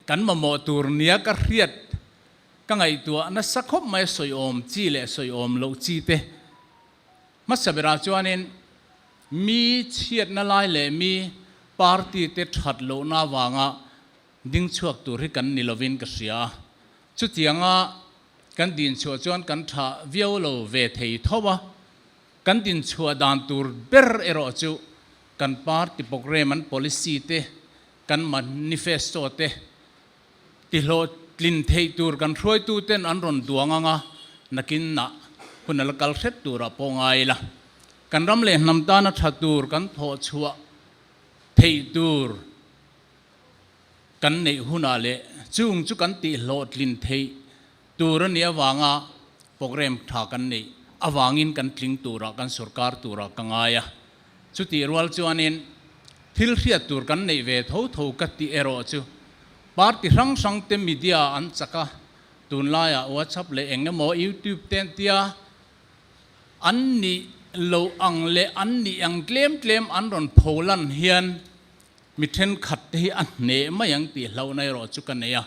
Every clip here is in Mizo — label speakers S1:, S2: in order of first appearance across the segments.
S1: Kan mamawh tur nia ka hriat ka ngaihtuah nasa khawp mai a sawiawm chi leh sawiawm loh chi te. Hmasa berah chuanin mi chhiatna lai leh mi party te that lohna avanga ding chhuak tur hi kan ni lovin ka hria a. Chutianga kan din chhuah chuan kan tha viau lo ve thei tho a. Kan din chhuah dan tur ber erawh chu kan party programme an policy te, kan manifesto te tihlawhtlin theih tur kan hruaitu ten an rawn duang anga nakin nah hun a la kal hret turah pawh ngai ila. Kan ram leh hnam tana tha tur kan thawh chhuah theih tur kan neih hunah leh chung chu kan tihhlawhtlin theih tur a nih avanga programme tha kan neih avangin kan tling turah kan sorkar turah ka ngai a. Chutih rual chuanin thil hriat tur kan neih ve tho tho ka tih erawh chu party hrang hrang te media an chak a, tunlaiah WhatsApp leh eng emaw YouTube te an tia an nih loh ang leh an nih ang tlem tlem an rawn pho lan hian mi thenkhat te hi a hneh mai ang tih hlauhna erawh chu ka nei a.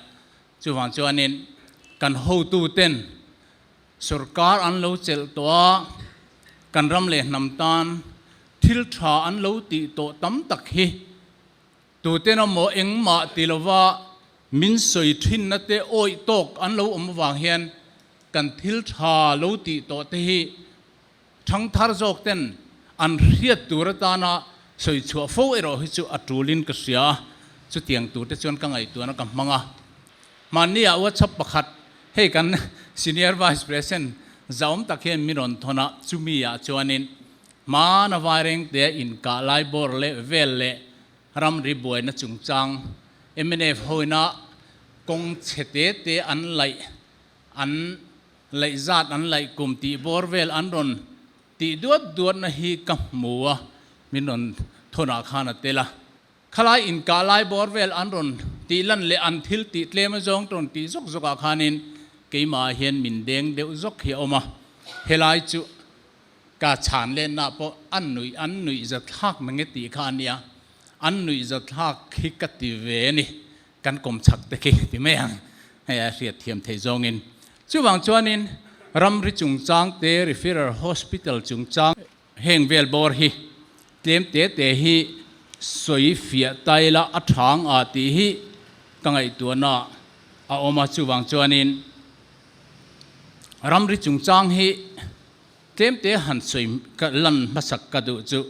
S1: Chuvang chuanin kan hotuten sorkar an lo chelh tawh a, kan ram leh hnam tan thil tha an lo tih tawh tam tak hi tuten emaw engmah ti lova min sawi thinna te awih tawk an lo awm avang hian kan thil tha lo tih tawh te hi thangthar zawk ten an hriat tur atana sawi chhuah fo erawh hi chu a tulin ka hria a, chutiang tur te chuan ka ngaihtuahna ka hmang a. Hmanni-ah WhatsApp pakhat hei kan Senior Vice President zahawm tak hian min rawn thawn a, chumi-ah chuanin hmana vairengtea inkah lai bawr leh vel leh ramri buaina chungchang mnf hoina kawng chhe te te an laih an laih zat an laih kum tih bawr vel an rawn tih duat duatna hi ka hmu a, min rawn thawnah khan a tel a. Khalai inkah lai bawr vel an rawn tih lan leh an thil tih tlem azawng te rawn tih zawk zawk ah khanin keimah ah hian min deng deuh zawk hi a awm a, helai chu ka chhan lenna pawh an nuih an nuih zathlak na nge tih kha a nia, an nuih zathlak hi ka ti ve a ni, kan kawm chak te khi ti mai ang hei a hriat thiam thei zawngin. Chuvang chuanin ramri chungchang te Referral Hospital chungchang Heng vel bawr hi tlem te te hi sawi fiah ta ila a thang a tih hi ka ngaihtuahna a awm a, chuvang chuanin ramri chungchang hi tlem te han sawi lan hmasak ka duh chu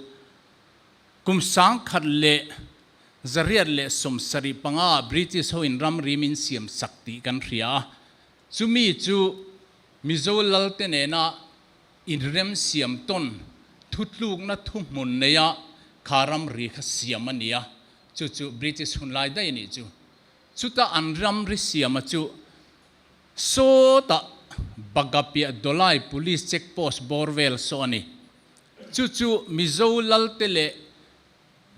S1: kum 1975 British hoin ramri min siam sak tih kan hria a, chumi chu Mizo lalte nena Inrem siam tawn thutlukna thuhmun neia kha ramri kha siam a ni a, chu chu British hun lai daih a nih chu. Chuta an ramri siama chu sawtah Bagapiah Dolai Police Check Post bawr vel saw a ni. Chu chu Mizo lalte leh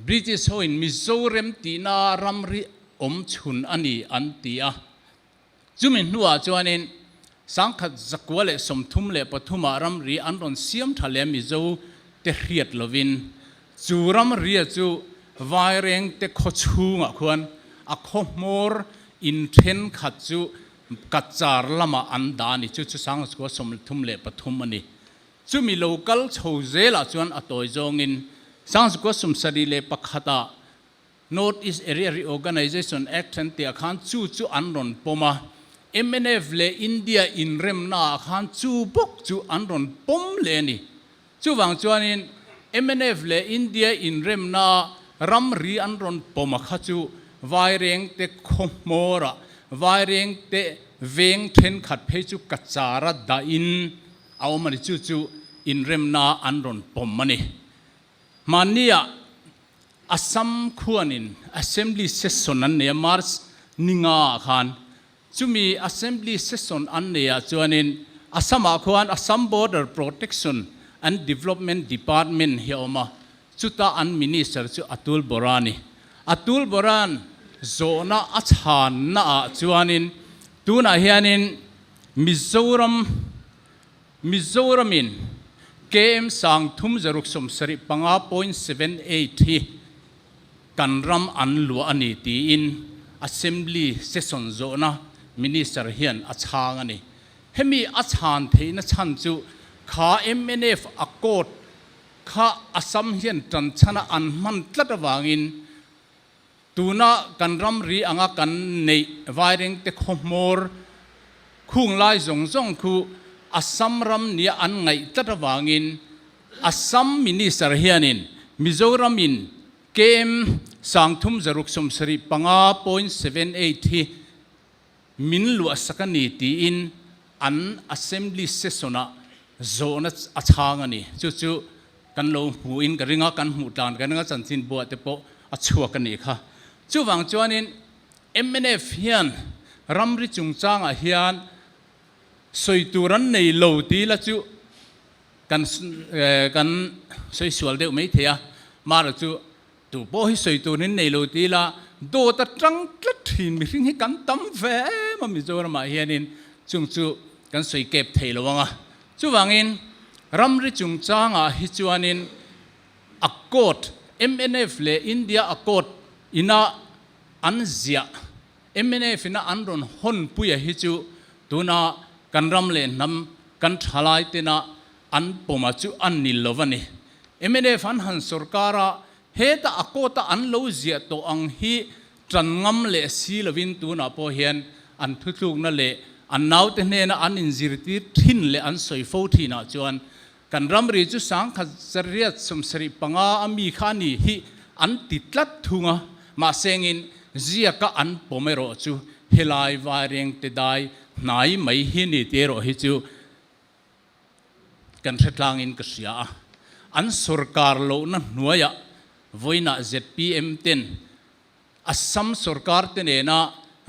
S1: British hoin Mizoram tihna ramri awm chhun a ni an ti a. Chumi hnuah chuanin 1933ah ramri an rawn siam tha leh Mizo te hriat lovin chu ramria chu Vairengte khaw chhungah khuan a khaw hmawr in thenkhat chu Kachar lamah an dah a ni. Chu chu 1933 a ni. Chumi lo kal chho zelah chuan a tawi zawngin 1971ah North East Area Reorganisation Act an tih ah khan chu chu an rawn pawm a, mnf leh India inremna ah khan chu bawk chu an rawn pawm leh a ni. Chuvang chuanin mnf leh India inremna ramri an rawn pawm a kha chu Vairengte khaw hmawrah Vairengte veng thenkhat phei chu kachara dahin a awm a ni, chu chu inremna an rawn pawm a ni. Hmanniah Assam khuanin Assembly Session an nei a, March ni nga ah khan. Chumi Assembly Session an nei ah chuanin Assam-ah khuan Assam Border Protection and Development Department hi a awm a, chuta an Minister chu Atul Bora a ni. Atul Bora'n zawhna a chhanna ah chuanin tunah hianin Mizoram, Mizoramin KM 3675.78 hi kan ram an luah a ni tiin Assembly session zawhna Minister hian a chhang a ni. Hemi a chhan theihna chhan chu kha mnf Accord kha Assam hian tan chhana an hman tlat avangin tuna kan ramri anga kan neih Vairengte khaw hmawr khung lai zawng zawng khu Assam ram nia an ngaih tlat avangin Assam Minister hianin Mizoram in KM 3775.78 hi min luahsak a ni tiin an Assembly session-ah zawhna a chhang a ni. Chu chu kan lo hmuhin ka ring a, kan hmuh tlan ka ring a, chanchinbuah te pawh a chhuak a nih kha. Chuvang chuanin mnf hian ramri chungchangah hian sawi tur an nei lo tih la chu kan kan sawi sual deuh mai thei a, mara chu Tu pawh hi sawi tur in nei lo ti ila dawt atang tlat thin mihring hi kan tam ve em a Mizoramah hianin chung chu kan sawi kep thei lo ang a. Chuvangin ramri chungchangah hi chuanin Accord, mnf leh India Accord ina an ziah, mnf ina an rawn hawn puia hi chu tuna kan ram leh hnam kan thalai tena an pawma chu a ni lo a ni. Mnf an han sorkar a, heta a court a an lo ziah tawh ang hi tan ngam leh si lovin tunah pawh hian an thutlukna leh an naute hnena an inzirtir thin leh an sawi fo thinah chuan kan ramri chu 1875 a mi kha a ni hi an ti tlat thung a, mahsengin ziaka an pawm erawh chu helai Vairengte dai hnai mai hi ni tih erawh hi chu Kan hre tlangin ka hria a, an sorkar lohna hnuaiah vawiinah zpm ten Assam sorkar te nena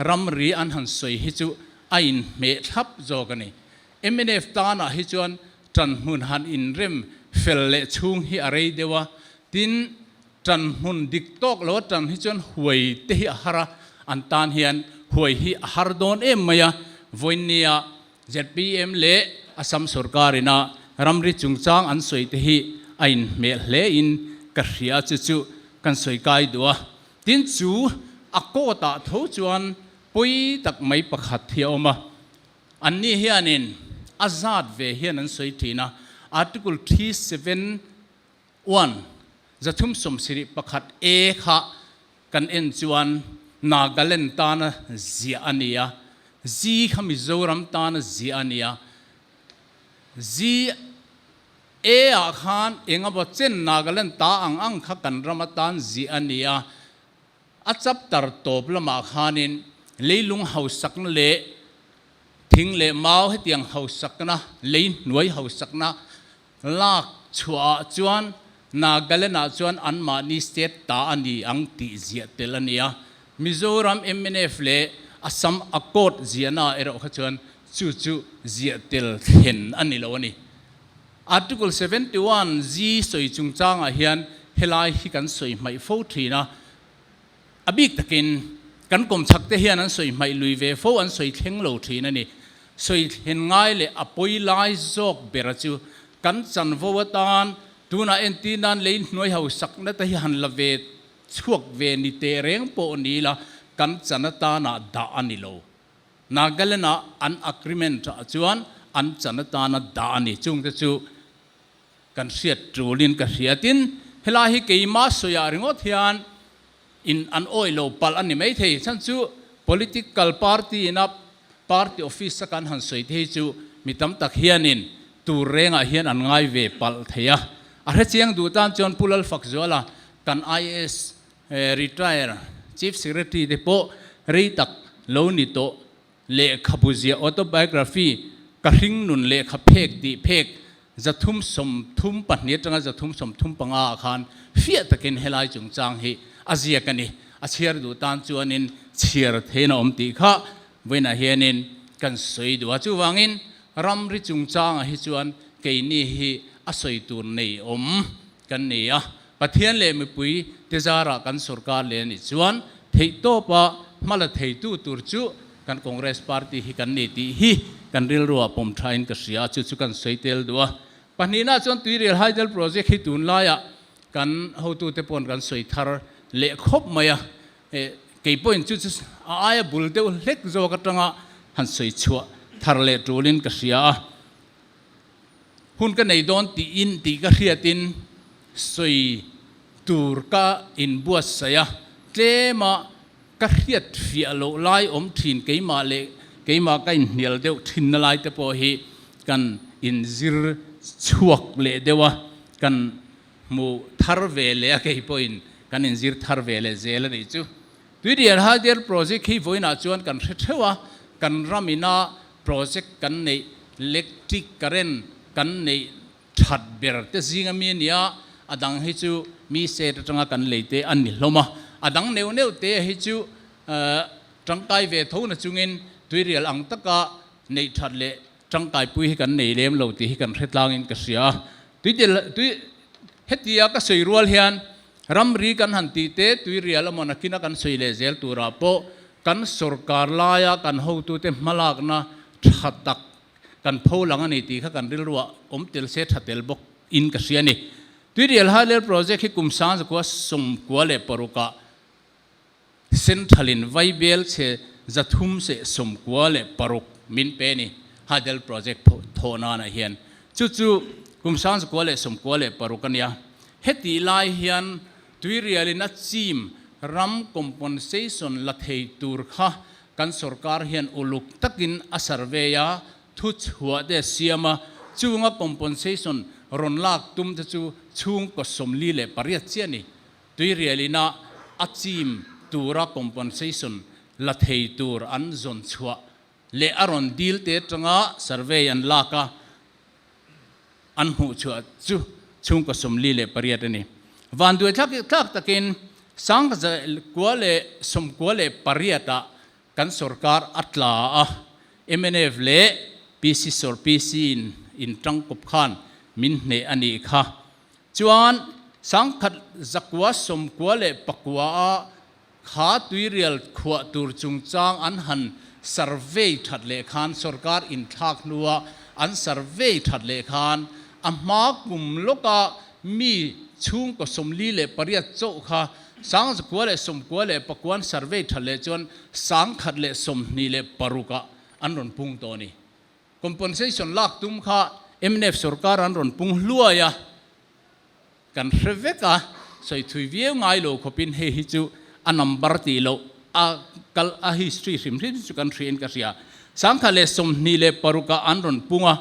S1: ramri an han sawi hi chu a inhmeh thlap zawk a ni. Mnf tanah hi chuan ṭanhmun han inrem fel leh chhung hi a rei deuh a, tin, ṭanhmun dik tawk lo a ṭan hi chuan huai te hi a har a, an tan hian huai hi a har dawn em mai a, vawiinnia Zpm leh Assam sorkarina ramri chungchang an sawi te hi a inhmeh hle in ka hria chu chu kan sawi kai duh a. Tin chu a court ah tho chuan pawi tak mai pakhat hi a awm a. Anni hianin a zat ve hian an sawi thin a, Article 371, 371 A kha Kan en chuan Nagaland tana ziah a ni a, Zi kha Mizoram tana ziah a ni a. Zi A ah khan eng emaw chen Nagaland ta ang ang kha kan ram atan ziah a ni a. A chapter tawp lamah khanin leilung hausakna leh thing leh mau hetiang hausakna, lei hnuai hausakna Lak chhuah ah chuan Nagaland ah chuan anmahni state ta a ni ang tih ziah tel a ni a, Mizoram mnf leh Assam Accord ziahna ah erawh kha chuan chu chu ziah tel thlen a ni lo a ni. Article 71 G sawi chungchang ah hian helai hi kan sawi hmaih fo thin a, a bik takin kan kawmchhak te hian an sawi hmaih lui ve fo, an sawi thleng lo thin a ni. Sawi thlen ngai leh a pawi lai zawk bera chu kan chanvo atan tunah entir nan lei hnuai ho sakna te hi han la ve chhuak ve ni teh reng pawh ni ila kan chan atanah dah a ni lo. Nagaland ah an agreement ah chuan an chan atana dah a ni. Chungte chu Kan hriat tulin ka hria. Tin, helai hi keima sawiah ringawt hian in an awih lo palh a ni maithei. Chhan chu political party ina party office a kan han sawi te hi chu mi tam tak hianin tur rengah hian an ngai ve palh thei a. A hrechiang duh tan chuan Pu Lalfakzuala kan IAS retire Chief Secretary te pawh rei tak lo ni tawh. Lehkhabu ziah autobiography Ka hringnun lehkha phek tih phek 332 atanga 335 ah khan fiah takin helai chungchang hi a ziak a ni. A chhiar duh tan chuanin chhiar theiin a awm tih kha vawiinah hianin kan sawi duh a. Chuvangin ramri chungchangah hi chuan keini hi a sawi tur nei awm kan ni a. Pathian leh mipui te zarah kan sorkar leh a nih chuan theihtawpa hma la theitu tur chu kan Congress party hi kan ni tih hi kan rilruah pawm thain ka hria a, chu chu kan sawi tel duh a. Pahnihna chuan Tuirial Hydel Project hi tunlaiah kan hotute paw'n kan sawi thar leh khawp mai a. Kei pawhin chu chu a aia bul deuh hlek zawk atanga han sawi chhuah thar leh tulin ka hria a. Hun ka nei dawn tiin tih ka hriatin sawi tur ka inbuatsaih a, tlema ka hriat fiah loh lai awm thin keimah leh keimah ka inhnial deuh thinna lai te pawh hi kan inzir chhuak leh deuh a, kan hmu thar ve leh a kei pawhin kan inzir thar ve leh zel a nih chu. Tuirial Hydel Project hi vawiinah chuan kan hre theuh a, kan ramina Project kan neih, electric current kan neih that ber te zinga mi a nia, a dang hi chu mi set atanga kan lei te a ni hlawm a, a dang neuh neuh te hi chu tangkai ve tho na chungin tuirial ang taka neih that leh tangkai pui hi kan nei lem lo tih hi kan hre tlangin ka hria a. Tuitel tui hetia ka sawi rual hian ramri kan han tih te tuirial amaw nakina kan sawi leh zel turah pawh Kan sorkar laia kan hotute hmalakna tha tak kan pho lang a ni tih kha kan rilruah awm tel se tha tel bawk in ka hria a ni. Tuirial Hydel Project hi kum 1996 ah Central in Vaibel chhe 396 min pe a ni Hydel Project thawh nanah hian. Chu chu kum 1996 a nia. Hetih lai hian Tuirialin a chim ram compensation la thei tur kha kan sorkar hian uluk takin a survey a, thu chhuah te a siam a, chunga compensation rawn lak tum te chu chhungkaw 48 chiah a ni. Tuirialin a a chim tura compensation la thei tur an zawn chhuah leh a rawn dil te atanga survey an lak a, An hmuh chhuah chu chhungkaw 48 a ni. Vanduai thlak thlak takin 1998 ah kan sorkar a tla a, mnf leh PC sor PC in in tangkawp khan min hneh a nih kha. Chuan 1999 a Kha tuirial khuah tur chungchang an han survey that leh khan sorkar inthlak hnua an survey that leh khan a hma kum lawka mi chhungkaw 48 chauh kha 1999 an survey that leh chuan 1026 ah an rawn pung tawh a ni. Compensation lak tum kha mnf sorkar an rawn pung hluai a. Kan hre vek a, sawi thui viau ngai lo khawpin hei hi chu a number tih loh a kal a history hrim hrim chu kan hriain ka hria. 1026 ah an rawn pung a,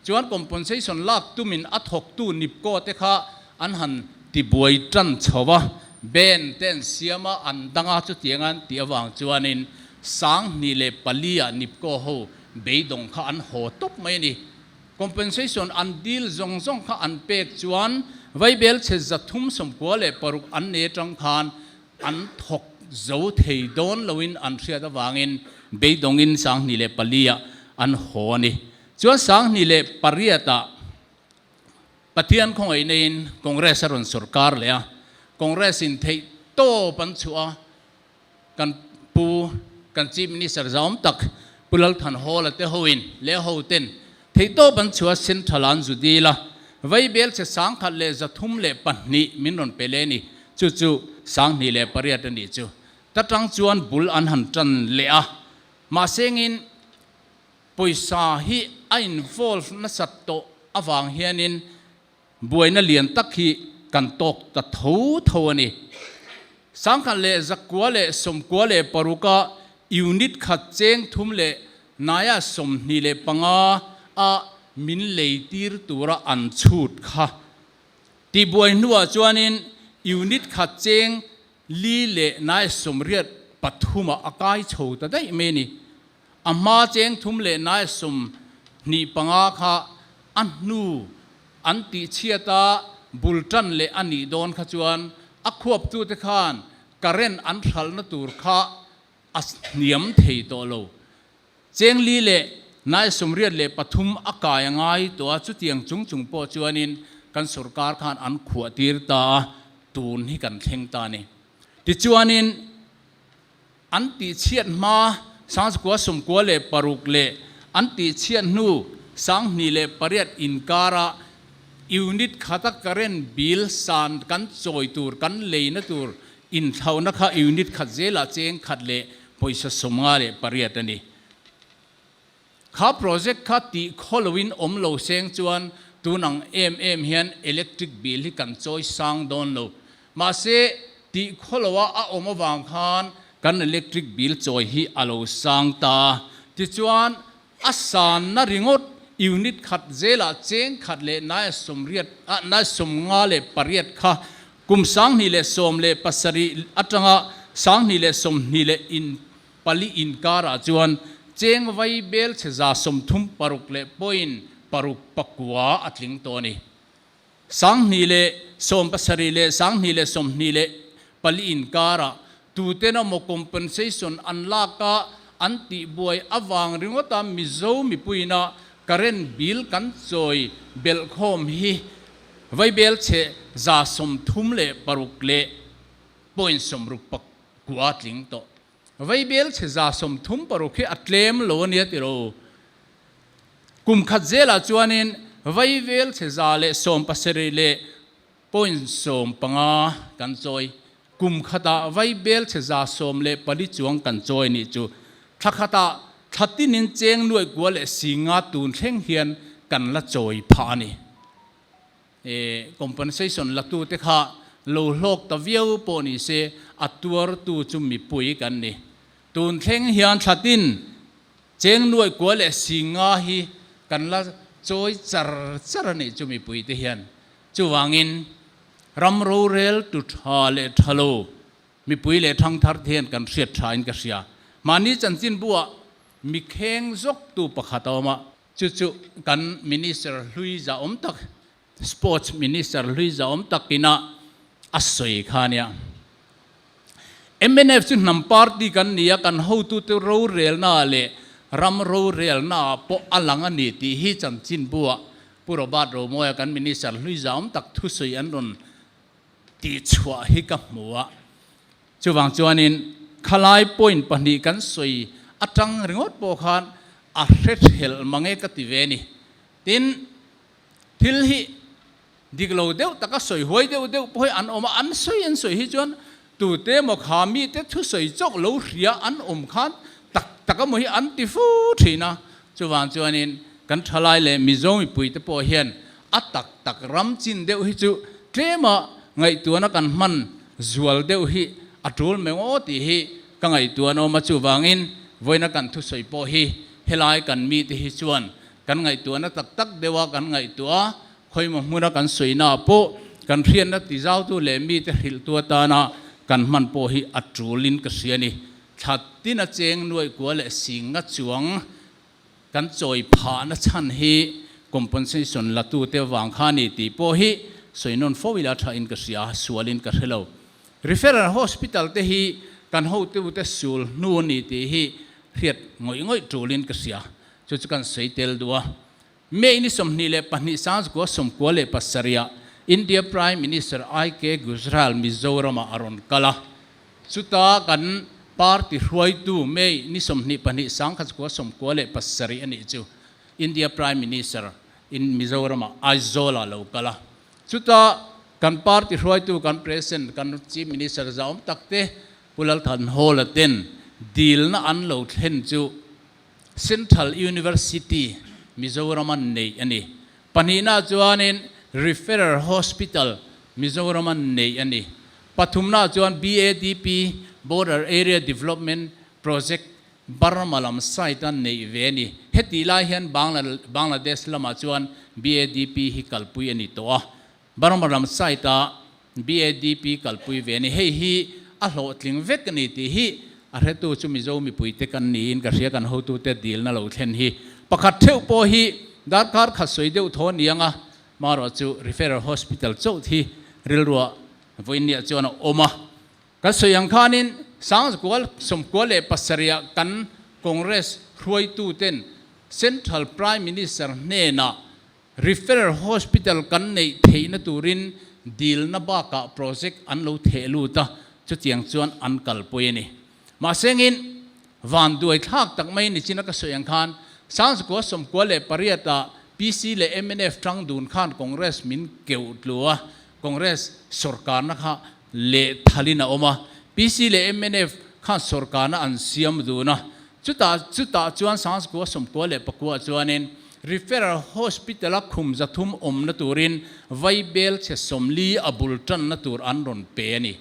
S1: chuan compensation lak tumin a thawktu Nipco te kha an han tibuai tan chho a, ban te an siam a, an dang a, chutiang an tih avang chuanin 2004 ah Nipco ho beidawng kha an haw tawp mai a ni. Compensation an deal zawng zawng kha an pek chuan Vaibel chhe 396 an nei atang khan an thawk zo thei dawn loin an hriat avangin beidawngin 2004 ah an haw a ni. Chuan 2008 ah Pathian khawngaih neiin Congress a rawn sorkar leh a, Congress in theih tawp an chhuah a, Kan pu, kan Chief Minister zahawm tak Pu Lalthanhawla te hoin leh ho ten theihtawp an chhuah Central an zu dil a, Vaibel chhe 1132 min rawn pe leh a ni. Chu chu 2008 a nih chu. Ta tang chuan bul an han tan leh a, mahsengin pawisa hi a involve nasat tawh avang hianin Buaina lian tak hi kan tawk ta tho tho a ni. 1996 a unit khat cheng thum leh naia 25 a min lei tir tura an chhut kha. Tihbuai hnuah chuanin unit khat cheng li leh naia 83 ah a kai chho ta daih mai a ni. A hma cheng thum leh naia 25 kha a hnu an tihchhiat a, bul tan leh a nih dawn kha chuan a khuaptute khan current an hralhna tur kha a hniam thei tawh lo. Cheng li leh naia 83 a kai a ngai tawh a, chutiang chung chung pawh chuanin kan sorkar khan an khuah tir ta a, tun hi kan thleng ta a ni. Tichuanin. An tihchhiat hma 1996 leh an tihchhiat hnu 2008 inkara unit khata current bill san kan chawi tur, kan leina tur Inthlauhna kha unit khat zelah cheng khat leh pawisa 58 a ni. Kha project kha tih khaw loin awm lo seng chuan tun ang em em hian electric bill hi kan chawi sang dawn lo. Mahse, tih khaw loa a awm avang khan kan electric bill chawi hi a lo sang ta. Tichuan, a sanna ringawt unit khat zelah cheng khat leh nai sawmriat ah nai 58 kha kum 2017 atanga 2020 in pali inkarah chuan cheng vai bel chhe 36 leh point paruk pakua a tling tawh a ni. 2017 leh 2024 inkarah tuten emaw compensation an lak a, an tihbuai avang ringawta Mizo mipuiina current bill kan chawi belhkhawm hi vaibel chhe 36 leh point sawmruk pakua tling tawh. Vaibel chhe 36 hi a tlem lo a nia tiro. Kum khat zelah chuanin vaivel chhe 170 leh point 15 kan chawi. Kum khatah vaibel chhe 14 chuang kan chawi nih chu. Thla khatah thla tinin cheng nuaih kua leh singa tun thleng hian kan la chawi phah a ni. Compensation latute kha lo hlawk ta viau pawh ni se a tuartu chu mipui kan ni. Tun thleng hian thla tin cheng nuaih kua leh singa hi kan la chawi char char a nih chu mipui te hian. Chuvangin ram rorel tu tha leh tha lo mipui leh thangthar te hian kan hriat tha in ka hria. Mahni chanchin buah mikheng zawk tu pakhat a awm a. Chu chu kan Minister hlui za awm tak, Sports Minister hlui za awm tak ina a sawi kha ania. Mnf chu hnam party kan ni a, kan hotute rorelnaah leh ram rorelnaah pawh a lang a ni tih hi chanchinbuah Pu Robert Romawia kan Minister hlui za awm tak thusawi an rawn tihchhuah hi ka hmu a. Chuvang chuanin khalai point pahnih kan sawi atang ringawt pawh khan a hre thelh mang e ka ti ve a ni. Tin, thil hi dik lo deuh taka sawi huai deuh deuh pawh hi an awm a, an sawi an sawi hi chuan tute emaw kha mite thusawi chawk lo hria an awm khan tak tak emaw hi an ti fu thin a. Chuvang chuanin kan thalai leh Mizo mipuite pawh hian a tak tak ram chin deuh hi chu tlema ngaihtuahna kan hman zual deuh hi a tul meng aw tih hi ka ngaihtuah an awm a, chuvangin vawiina kan thusawi pawh hi helai kan mite hi chuan kan ngaihtuahna tak tak deuha kan ngaihtuah a, khawimaw hmuna kan sawina ah pawh kan hriatna tizautu leh mite hrilhtu atana kan hman pawh hi a tulin ka hria a ni. Thla tina cheng nuaih kua leh singa chuang Kan chawi phahna chhan hi compensation latute vang kha a ni tih pawh hi sawi nawn fo ila thain ka hria, sualin ka hre lo. Referral Hospital te hi kan hotute sul hnu a ni tih hi hriat ngawih ngawih tulin ka hria. Chu chu kan sawi tel duh a. May ni 22 1997 ah India Prime Minister IK Gujral Mizoramah a rawn kal a. Chuta kan party hruaitu May ni 22 1997 a nih chu India Prime Minister in Mizoramah Aizawl-ah lo kal a. Chuta kan party hruaitu kan President kan Chief Minister zahawm tak te Pu Lalthanhawla ten dilna an lo thlen chu Central University Mizorama neih a ni. Pahnihna chuanin Referral Hospital Mizorama neih a ni. Pathumna chuan BADP, Border Area Development Project, Burma lam site a neih ve a ni. Hetih lai hian Bangladesh lamah chuan BADP hi kalpui a ni tawh a. Burma lam site a BADP kalpui ve a ni. Hei hi a hlawhtling vek a ni tih hi a hretu chu Mizo mipuite kan niin ka hria kan hotute dilna lo thlen hi. Pakhat theuh pawh hi darkar khat sawi deuh thaw niang a, marawh chu Referral Hospital chauh hi rilruah vawiinniah chuan a awm a. Kan sawi ang khanin Sangzakual 97 ah kan Congress hruaituten Central Prime Minister hnenah Referral Hospital kan neih theihna turin dilna bakah project an lo theh lut a, chutiang chuan an kalpui a ni. Mahsengin, van duai thlak tak mai nichin a ka sawi ang khan, 1998 ah PC leh mnf tang dun khan Congress min keuh tlu a, Congress sawrkarna kha. leh thalin a awm a, PC leh mnf khan sawrkarna an siam dun a, chutah chutah chuan Sangskua 94 chuanin Referral Hospital a khum 300 awmna turin vaibel chhe 40 a bul tanna tur an rawn pe a ni.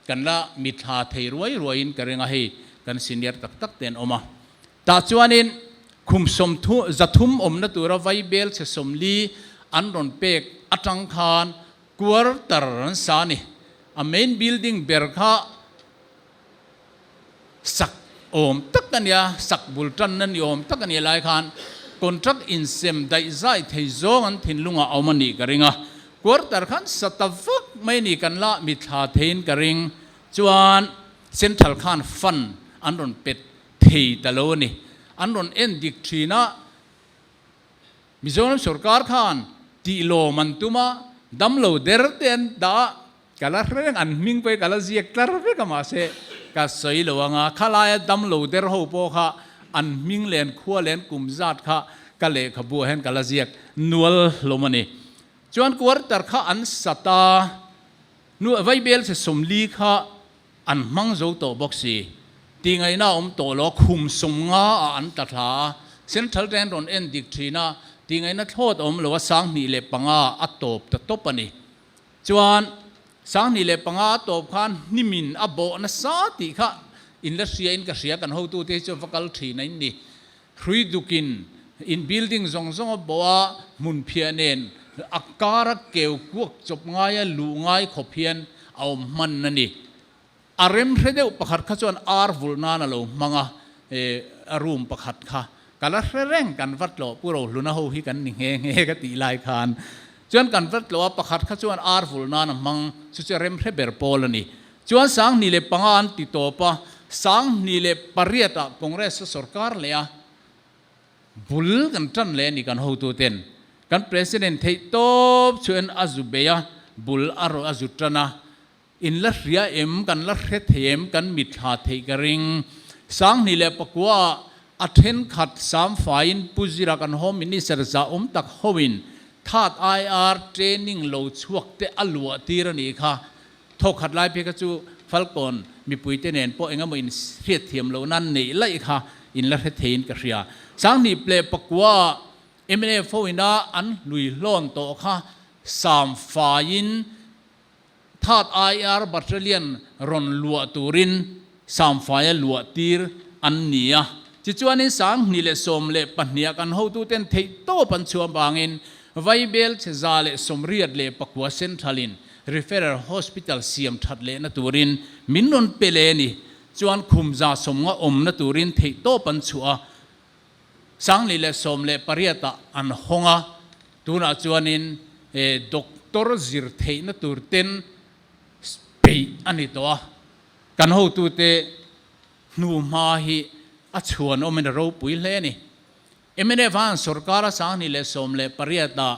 S1: Kan la mithla thei ruai ruaiin ka ring a, hei kan senior tak tak te an awm a. Tah chuanin khum sawmthu 300 awmna tura vaibel chhe 40 an rawn pek atang khan quarter an sa a ni. A main building ber kha sak awm tak a nia, sak bul tanna ni awm tak a nih lai khan contract insem daih zai thei zawng an thinlungah a awm a nih ka ring a. Quarter khan sa ta vak mai ni kan la mithla theiin ka ring. Chuan Central khan fund an rawn pet thei ta lo a ni. An rawn en dik thin a, Mizoram sorkar khan tih lawm an tum a, damlo der te an dah a, ka la hre reng, an hming pawh hi ka la ziak tlar vek a mahse ka sawi lo ang a, khalaia damlo der ho pawh kha an hming leh an khua leh an kum zat kha ka lehkhabu ah hian ka la ziak nual hlawm a ni. Chuan quarter kha an sat a, nu vaibel chhe 40 kha An hmang zo tawh bawk si. Tihngaihna a awm tawh lo, khum 50 ah an tla thla a, Central train rawn en dik thin a, tihngaihna thlawt a awm lo a, 2005 a tawp ta tawp a ni. Chuan 2005 a tawp khan hnimin a bawh nasa tih kha in la hria in ka hria, kan hotute hi chu va kal thin a in ni. Hrui dukin in building zawng zawng a bawh a, hmun phiah nen a kar a keu kuak chawp ngai a luh ngai khawp hian a awm hman a ni. A rem hre deuh pakhat kha chuan ar vulh nan a lo hmang a, a room pakhat kha ka la hre reng kan va tlawh Pu Rohluna ho hi kan ni nghe nghe ka tih lai khan chuan kan va tlawh a, pakhat kha chuan ar vulh nan a hmang chu chu a rem hre ber pawl a ni. Chuan 2005 an ti tawp a, 2008 ah Congress a sorkar leh a, bul kan tan leh a ni kan hotuten. Kan President theih tawp chuan a zu bei a, bul a rawh a zu tan a, in la hria em, kan la hre thei em, kan mitthla theih ka ring. 2009 ah a thenkhat samfaiin Pu Zira kan Home Minister zah awm tak hoin Third IR training lo chhuak te a luah tir a nih kha. Thawkhat lai phei kha chu Falkawn mipuite nen pawh eng emaw in hriatthiam loh nan neih laih kha in la hre theiin ka hria. 2009 ah mnf ho ina an hlui hlawn tawh kha sam faiin Third IR Battalion rawn luah turin sam faia luah tir an ni a. Tichuanin 2012 ah kan hotuten theihtawp an chhuah avangin Vaibel chhe 189 Central-in Referral Hospital siam that lehna turin min rawn pe leh a ni. Chuan khum 150 awmna turin theihtawp an chhuah a, 2018 ah an hawng a, tunah chuanin doctor zir theihna tur ten peih a ni tawh a, kan hotute hnu hma hi a chhuan awmin a ropui hle a ni. Mnf han sorkar a 2018 ah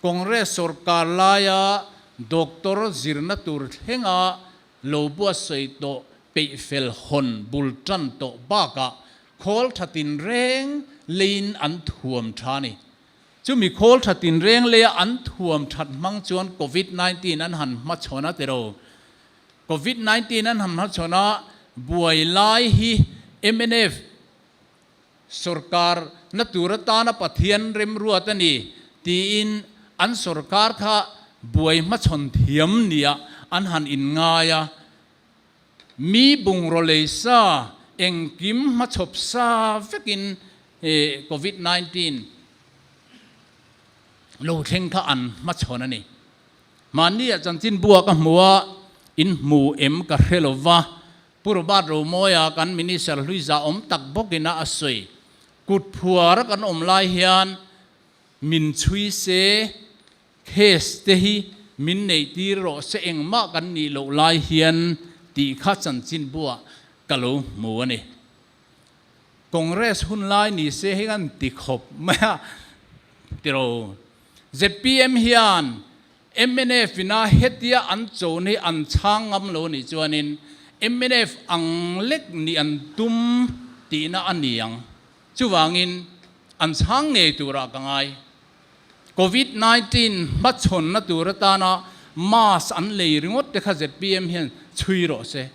S1: Congress sorkar laia doctor zirna tur thlenga lo buatsawi tawh peih fel hawn bul tan tawh bakah khawl tha tinreng leiin an thuam tha a ni. Chumi khawl tha tinreng leia an thuam that hmang chuan Covid 19 an han hmachhawn a tiro. Covid 19 an han hmachhawn a buai lai hi mnf Sorkar na tur atana Pathian remruat a ni tiin an sorkar kha buai hmachhawn thiam nia an han inngai a. Mi bungraw lei sa engkim hmachhawp sa vekin Covid 19 lo thleng kha an hmachhawn a ni. Mahnia chanchin bua ka hmu a, in hmu em ka hre lo va. Pu Robert Romawia kan Minister hlui zah awm tak bawkin a a sawi. Kut phuar a kan awm lai hian min chhui se, case te hi min neih tir rawh se engmah kan nih loh lai hian tih kha chanchin buah ka lo hmu a ni. Congress hun lai ni se hi kan ti khawp mai a tiro. Zpm hian Mnf ina hetia an chona hi an chhang ngam lo nih chuanin mnf ang lek nih an tum tihna a ni ang. Chuvangin an chhang ngei turah ka ngai. Covid 19 hmachhawnna tur atana Mask an lei ringawt te kha zpm hian chhui rawh se.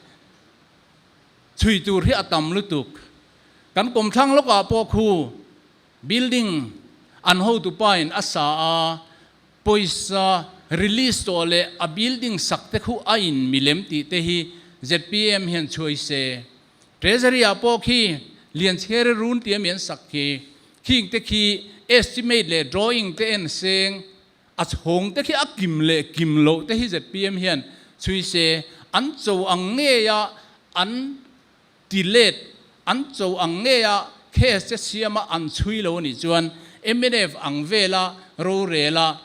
S1: Chhui tur hi a tam lutuk. Kan kawmthlang lawkah pawh khu building an hotupa in a sa a, pawisa release tawh leh a building sak te khu a in milem tih te hi zpm hian chhuai se. Treasury ah pawh khi Lianchhiari run tia mi an sak khi, khing te khi estimate leh drawing te en seng A chhawng te khi a kim leh kim loh te hi zpm hian chhui se, an cho ang ngeia an ti let, an cho ang ngeia case te siama an chhui lo a nih chuan mnf ang vela rorela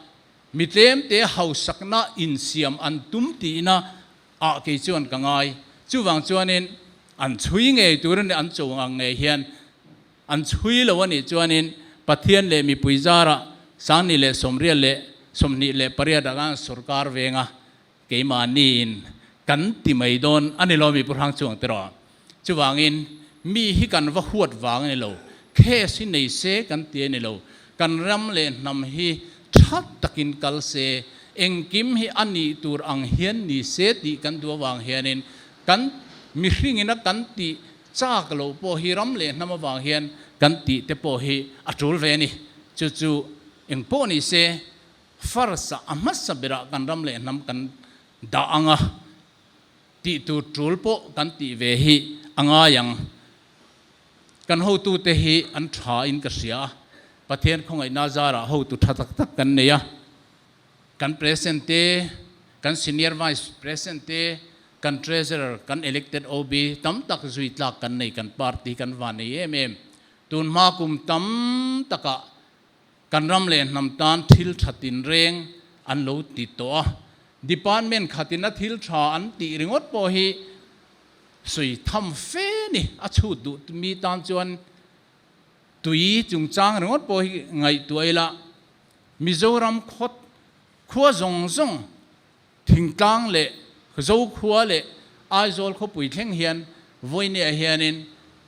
S1: mi tlemte hausakna insiam an tum tihna ah kei chuan ka ngai. Chuvang chuanin an chhui ngei tur a ni, an cho ang ngei hian. An chhui lo a nih chuanin Pathian leh mipui zarah Sangni leh Sawmriat leh 28 ah khan sorkar venga keimahniin kan ti mai dawn a ni lo mi Pu Hrang Chuang te rawh. Chuvangin mi hi kan va huat vang a ni lo, case hi nei se kan ti a ni lo, kan ram leh hnam hi tha takin kal se, engkim hi a nih tur ang hian ni se tih kan duh avang hianin kan mihringina kan tih Chak loh pawh hi ram leh hnam avang hian kan tih te pawh hi a tul ve a ni. Chu chu eng pawh ni se, first-ah a hmasa berah kan ram leh hnam kan dah ang a, tih tur tul pawh kan tih ve hi a ngai ang. Kan hotute hi an tha in ka hria a, Pathian khawngaihna zarah hotu tha tak tak kan nei a. Kan President te, kan Senior Vice President te, kan Treasurer, kan Elected OB tam tak zui tlak kan nei, kan party kan van nei em em. Tun hma kum tam takah kan ram leh hnam tan thil tha tinreng an lo ti tawh a. Department khatin a thil tha an tih ringawt pawh hi sawi tham fe ni, a chhut duh mi tan chuan tui chungchang ringawt pawh hi ngaihtuah ila, Mizoram khawt khua zawng zawng thingtlang leh Zokhua leh Aizawl khawpui thleng hian vawinia hianin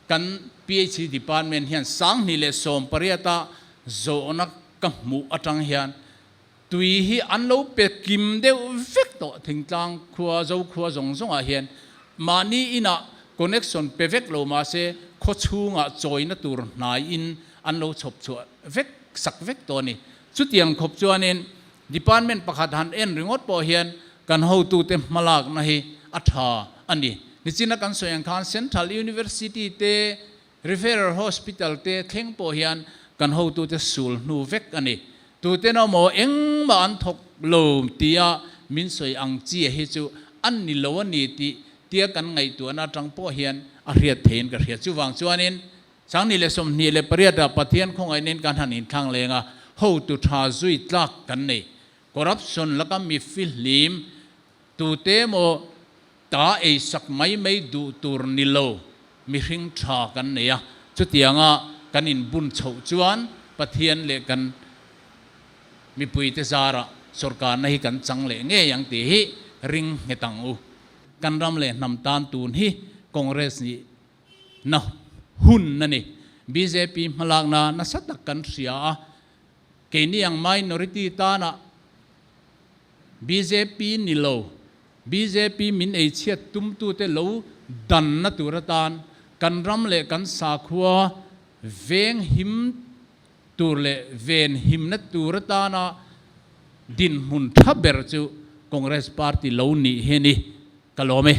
S1: kan PHE department hian 2018 a zawhna ka hmuh atang hian tui hi an lo pe kim deuh vek tawh thingtlang khua Zokhua zawng zawngah hian mahni inah connection pe vek lo mahse khawchhungah chawina tur hnaiin an lo chhawp chhuah vek sak vek tawh a ni. Chutiang khawp chuanin Department pakhat han en ringawt pawh hian kan hotute hmalakna hi a tha a ni. Nichina kan sawi ang khan Central University te, Referral Hospital te thleng pawh hian kan hotute sul hnu vek a ni. Tuten awmaw engmah an thawk lo tia min sawi ang chi hi chu a ni lo a ni tih tia kan ngaihtuahna atang pawh hian a hriat theiin ka hria. Chuvang chuanin 2028 ah Pathian khawngaihnin kan han inthlang leng a, hotu tha zui tlak kan nei. Corruption laka mi fihlim tute emaw ta ei sak mai mai duh tur ni lo mihring tha kan nei a, chutianga kan inbun chhoh chuan Pathian leh kan mipuite zarah sorkarna hi kan chang leh ngei ang tih hi ring nghet ang u. Kan ram leh hnam tan tun hi Congress nih Na hun a ni. Bjp hmalakna nasa tak kan hria a, keini ang minority tana bjp ni lo, bjp min eichhiat tumtute lo danna tur atan kan ram leh kan sakhua veng him tur leh ven himna tur atana dinhmun tha ber chu Congress party lo nih hi a ni. Ka lawm e.